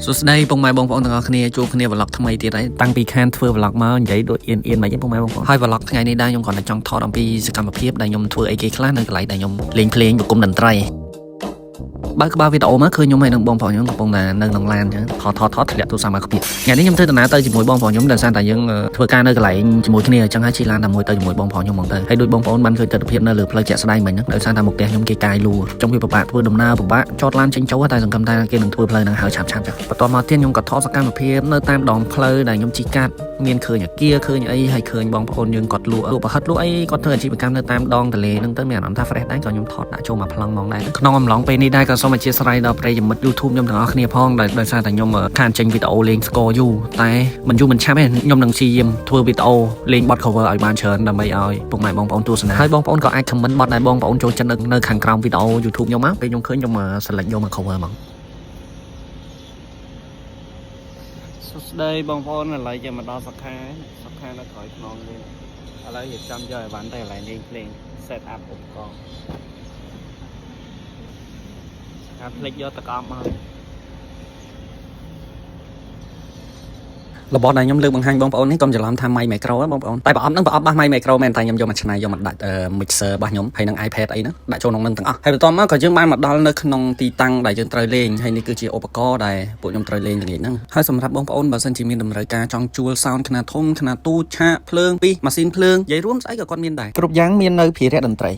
សួស្តីពុកម៉ែបងប្អូនទាំងអស់គ្នាជួបគ្នា vlog ថ្មីទៀតហើយតាំងពីខានធ្វើ vlog មកនិយាយដូចអៀនអៀនមកហ្នឹងពុកម៉ែបងប្អូនហើយ vlog ថ្ងៃនេះដែរខ្ញុំគ្រាន់តែចង់ថតអំពីសកម្មភាពដែលខ្ញុំធ្វើអីគេខ្លះនៅកន្លែងដែលខ្ញុំលេងភ្លេងប្រគំតន្ត្រីបើកក្បាលវីដេអូមកឃើញខ្ញុំហើយនឹងបងប្អូនខ្ញុំកំពុងតែនៅក្នុងឡានអញ្ចឹងថតថតថតធ្លាក់ទូរស័ព្ទមកខ្ពៀថ្ងៃនេះខ្ញុំធ្វើដំណើរទៅជាមួយបងប្អូនខ្ញុំដោយសារតែយើងធ្វើការនៅកន្លែងជាមួយគ្នាអញ្ចឹងហើយជិះឡានតែមួយទៅជាមួយបងប្អូនខ្ញុំហ្មងទៅហើយដូចបងប្អូនបានឃើញទស្សនវិជ្ជានៅលើផ្លូវជាក់ស្ដែងមិញហ្នឹងដោយសារតែមុខផ្ទះខ្ញុំគេកាយលួចង់វាពិបាកធ្វើដំណើរពិបាកចតឡានចេញចូលតែសង្ឃឹមថាគេនឹងធ្វើផ្លូវហ្នឹងហើយឆាប់ឆាប់ចឹងបន្ទាប់មកទៀតខ្ញុំក៏ថតសកម្មភាពនៅតាមដងផ្លូវដែលខ្ញុំជិះកាត់មានឃើញអាគារឃើញអីហើយឃើញបងប្អូនយើងគាត់លក់លក់ប្រហិតលក់អីគាត់ធ្វើអាជីវកម្មនៅតាមដងទន្លេហ្នឹងទៅមានអារម្មណ៍ថា fresh ដែរក៏ខ្ញុំថតដាក់ចូលមកប្លង់ហ្មងដែរក្នុងអំឡុងពេលនេះដែរក៏សូមអធ្យាស្រ័យដល់ប្រិយមិត្ត YouTube ខ្ញុំទាំងអស់គ្នាផងដែលដោយសារតែខ្ញុំខានចេញវីដេអូលេងស្គរយូរតែមិនយូរមិនឆាប់ទេខ្ញុំនឹងព្យាយាមធ្វើវីដេអូលេងបទ cover ឲ្យបានច្រើនដើម្បីឲ្យពុកម៉ែបងប្អូនទស្សនាហើយបងប្អូនក៏អាច comment បទដែលបងប្អូនចូលចិត្តនៅខាងក្រោមវីដេអូ YouTube ខ្ញុំមកពេលខ្ញុំឃើញខ្ញុំ select យកមក cover ហ្មង សួស្តីបងប្អូនឥឡូវយើងមកដល់សុខាសុខានៅក្រោយខ្នងយើងឥឡូវរៀបចំយកអីវ៉ាន់ទៅកន្លែងលេងភ្លេង set up ឧបករណ៍សុខាភ្លេចយកតកអប់មក របស់ដែលខ្ញុំលើកបង្ហាញបងប្អូននេះកុំច្រឡំថា mic micro ហ៎បងប្អូនតែប្រអប់ហ្នឹងប្រអប់បាស mic micro មែនតែខ្ញុំយកមកច្នៃយកមកដាក់ mixer របស់ខ្ញុំហើយនឹង iPad អីហ្នឹងដាក់ចូលក្នុងហ្នឹងទាំងអស់ហើយបន្ទាប់មកក៏យើងបានមកដល់នៅក្នុងទីតាំងដែលយើងត្រូវលេងហើយនេះគឺជាឧបករណ៍ដែលពួកខ្ញុំត្រូវលេងល្ងាចហ្នឹងហើយសម្រាប់បងប្អូនបើសិនជាមានតម្រូវការចង់ជួល sound ខ្នាតធំខ្នាតទូចឆាកភ្លើងពីម៉ាស៊ីនភ្លើងនិយាយរួមស្អីក៏គាត់មានដែរ គ្រប់យ៉ាងមាននៅភារៈតន្ត្រី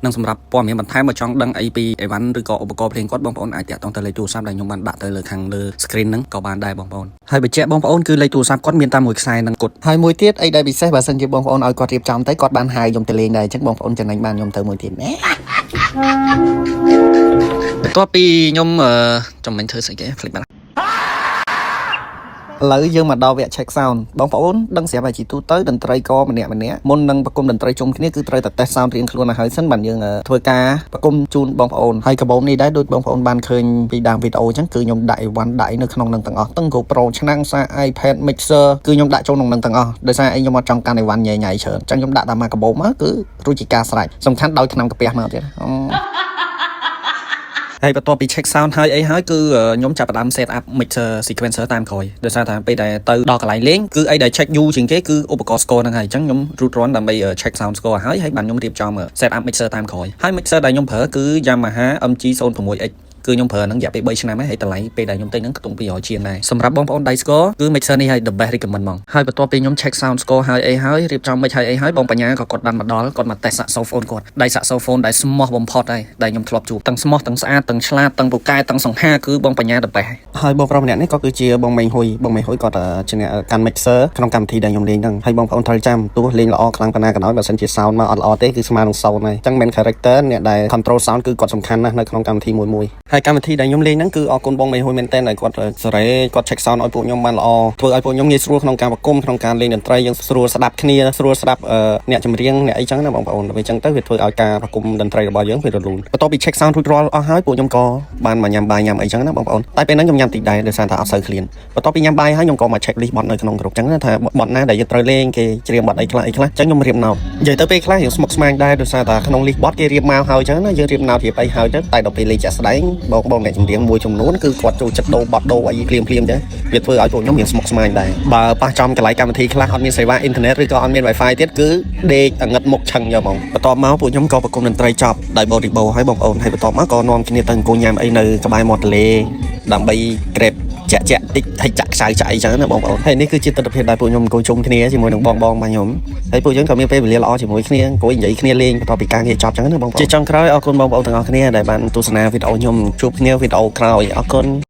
និងសម្រាប់ព័ត៌មានបន្ថែមបើចង់ដឹងអីពីអីវ៉ាន់ឬក៏ឧបករណ៍ភ្លេងគាត់បងប្អូនអាចតាក់ទងទៅលេខទូរស័ព្ទដែលខ្ញុំបានដាក់ទៅលើខាងលើ screen ហ្នឹងក៏បានដែរបងប្អូនហើយបញ្ជាក់បងប្អូនគឺលេខទូរស័ព្ទគាត់មានតែមួយខ្សែហ្នឹងគត់ ហើយមួយទៀតអីដែលពិសេសបើសិនជាបងប្អូនឲ្យគាត់រៀបចំទៅគាត់បានហៅខ្ញុំទៅលេងដែរអញ្ចឹងបងប្អូនចំណេញបានខ្ញុំទៅមួយទៀតណា បន្ទាប់ពីខ្ញុំចំណេញធ្វើស្អីគេភ្លេចបាត់ ឥឡូវយើងមកដល់វគ្គ check sound បងប្អូនដឹងស្រាប់ហើយជាទូទៅតន្ត្រីករម្នាក់ម្នាក់មុននឹងប្រគំតន្ត្រីជុំគ្នាគឺត្រូវតែ test sound រៀងខ្លួនឲ្យហើយសិនបានយើងធ្វើការប្រគំជូនបងប្អូនហើយកាបូបនេះដែរដូចបងប្អូនបានឃើញពីដើមវីដេអូអញ្ចឹងគឺខ្ញុំដាក់អីវ៉ាន់ដាក់នៅក្នុងនឹងទាំងអស់ទាំង GoPro ឆ្នាំងសាក iPad mixer គឺខ្ញុំដាក់ចូលក្នុងនឹងទាំងអស់ដោយសារអីខ្ញុំអត់ចង់កាន់អីវ៉ាន់ញ៉ៃញ៉ៃច្រើនអញ្ចឹងខ្ញុំដាក់តែមកកាបូបមកគឺរួចជាការស្រេចសំខាន់ដោយថ្នាំកាពះមកទៀតអូ ហើយបន្ទាប់ពី check sound ហើយអីហើយគឺខ្ញុំចាប់ផ្ដើម set up mixer sequencer តាមក្រោយដោយសារតែពេលដែលទៅដល់កន្លែងលេងគឺអីដែល check យូរជាងគេគឺឧបករណ៍ score ហ្នឹងហើយអញ្ចឹងខ្ញុំរូតរាន់ដើម្បី check sound score ហើយហើយបានខ្ញុំរៀបចំ set up mixer តាមក្រោយហើយ mixer ដែលខ្ញុំប្រើគឺ Yamaha MG06X គឺខ្ញុំប្រើហ្នឹងរយៈពេល3ឆ្នាំហើយហើយតម្លៃពេលដែលខ្ញុំទិញហ្នឹងខ្ទង់200ជាងដែរសម្រាប់បងប្អូនដៃ score គឺ mixer នេះហើយ the best recommend ហ្មងហើយបន្ទាប់ពីខ្ញុំ check sound score ហើយអីហើយរៀបចំ mix ហើយអីហើយបងបញ្ញាក៏គាត់បានមកដល់គាត់មក test saxophone គាត់ដៃ saxophone ដែលស្មោះបំផុតហើយដែលខ្ញុំធ្លាប់ជួបទាំងស្មោះទាំងស្អាតទាំងឆ្លាតទាំងពូកែទាំងសង្ហាគឺបងបញ្ញា the best ហើយ ហើយបងប្រុសម្នាក់នេះក៏គឺជាបងមេងហ៊ុយបងមេងហ៊ុយគាត់ជាអ្នកកាន់ mixer ក្នុងកម្មវិធីដែលខ្ញុំលេងហ្នឹងហើយបងប្អូនត្រូវចាំទោះលេងល្អខ្លាំងប៉ុណ្ណាក៏ដោយបើសិនជា sound មកអត់ល្អទេគឺស្មើនឹងសូន្យហើយអញ្ចឹង main character អ្នកដែល control sound គឺគាត់សំខាន់ណាស់នៅក្នុងកម្មវិធីមួយមួយហើយកម្មវិធីដែលខ្ញុំលេងហ្នឹងគឺអរគុណបងមេងហ៊ុយមែនទែនដែលគាត់សេរីគាត់ check sound ឲ្យពួកខ្ញុំបានល្អធ្វើឲ្យពួកខ្ញុំងាយស្រួលក្នុងការប្រគំក្នុងការលេងតន្ត្រីយើងស្រួលស្ដាប់គ្នាស្រួលស្ដាប់អ្នកចម្រៀងអ្នកអីចឹងណាបងប្អូនដល់ពេលចឹងទៅវាធ្វើឲ្យការប្រគំតន្ត្រីរបស់យើងវារលូនបន្ទាប់ពី check sound រួចរាល់អស់ហើយពួកខ្ញុំក៏បានមកញ៉ាំបាយញ៉ាំអីចឹងណាបងប្អូនតែពេលហ្នឹងខ្ញុំញ៉ាំតិចដែរដោយសារតែអត់សូវឃ្លានបន្ទាប់ពីញ៉ាំបាយហើយខ្ញុំក៏មក check list បទនៅក្នុងក្រុមចឹងណាថាបទណាដែលយើងត្រូវលេងគេច្រៀងបទអីខ្លះអីខ្លះចឹងខ្ញុំរៀបណោតនិយាយទៅពេលខ្លះយើងស្មុគស្មាញដែរដោយសារតែក្នុង list បទគេរៀបមកហើយចឹងណាយើងរៀបណោតរៀបអីហើយទៅតែដល់ពេលលេងជាក់ស្ដែងបងបងអ្នកចម្រៀងមួយចំនួនគឺគាត់ចូលចិត្តដូរបទដូរអីភ្លាមភ្លាមចឹងវាធ្វើឲ្យពួកខ្ញុំរៀងស្មុគស្មាញដែរបើប៉ះចំកន្លែងកម្មវិធីខ្លះអត់មានសេវាអ៊ីនធឺណិតឬក៏អត់មាន Wi-Fi ទៀតគឺដេកអងឹតមុខឆឹងយកហ្មងបន្ទាប់មកពួកខ្ញុំក៏ប្រគំតន្ត្រីចប់ដោយបរិបូរហើយបងប្អូនហើយបន្ទាប់មកក៏នាំគ្នាទៅអង្គុយញ៉ាំអីនៅក្បែរមាត់ទន្លេដើម្បីក្រេបចាក់ចាក់តិចហើយចាក់ខ្ចៅចាក់អីចឹងណាបងប្អូនហើយនេះគឺជាទស្សនវិជ្ជាដែលពួកខ្ញុំអង្គុយជុំគ្នាជាមួយនឹងបងបងរបស់ខ្ញុំហើយពួកយើងក៏មានពេលវេលាល្អជាមួយគ្នាអង្គុយនិយាយគ្នាលេងបន្ទាប់ពីការងារចប់ចឹងណាបងប្អូនជាចុងក្រោយអរគុណបងប្អូនទាំងអស់គ្នាដែលបានទស្សនាវីដេអូខ្ញុំជួបគ្នាវីដេអូក្រោយអរគុណ។